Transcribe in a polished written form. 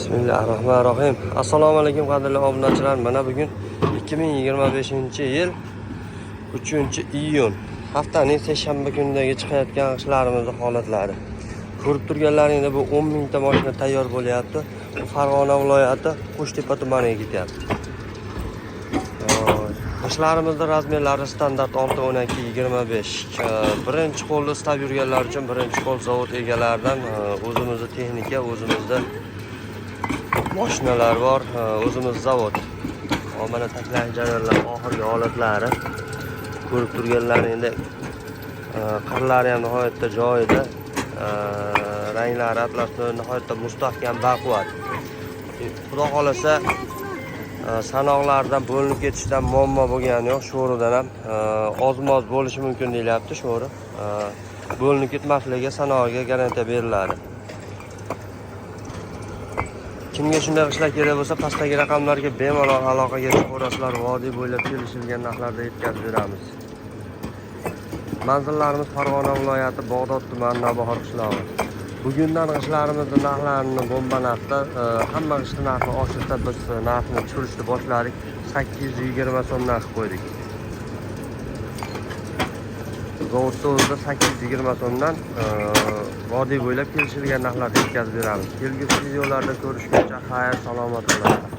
Bismillahirrohmanirrohim. Assalomu alaykum, qadrli obunachilar. Mana bugun 2025-yil 3-iyun, haftaning seshanba kunidagi chiqayotgan g'ishtlarimizni holatlari. Ko'rib turganlaringda, bu 10 mingta mashina tayyor bo'lyapti. Bu Farg'ona viloyati Qo'shtepa tumaniga ketyapti. G'ishtlarimizni razmerlari standart 6, 12, 25. Birinchi qo'lni istab yurganlar uchun birinchi qo'l zavod egalaridan o'zimizni texnika, o'zimizda mashinalar bor, o'zimiz zavod. Hop, mana taklanish jarayonlar oxirgi holatlari. Ko'rib turganlaringdek, qirlari ham nihoyatda joyida. Ranglari atlasni nihoyatda mustahkam, baquvvat. Xudo xohlasa, sanoqlardan bo'linib ketishdan muammo bo'lgani yo'q, sho'ridan ham ozmoz bo'lishi mumkin deyilyapti sho'ri. Bo'linib ketmasligiga sanog'iga garantiya beriladi. Kimga shunday g'ishtlar kerak bo'lsa, pastdagi raqamlarga bemalol aloqaga chiqaverasizlar. Vodiy bo'ylab kelishilgan narxlarda yetkazib beramiz. Manzillarimiz: Farg'ona viloyati, Bag'dod tumani, Navbahor qishlog'i. Bugundan g'ishtlarimizni narxlarini bomba narxda, hamma g'ishtni narxi oshirsa, biz narxni tushirishni boshladik. 820 so'mdan qilib qo'ydik. Zavodda o'zida 820 so'mdan vodiy bo'ylab kelishilgan narxlarda yetkazib beramiz. Kelgusi videolarda ko'rishguncha xayr, salomat bo'linglar.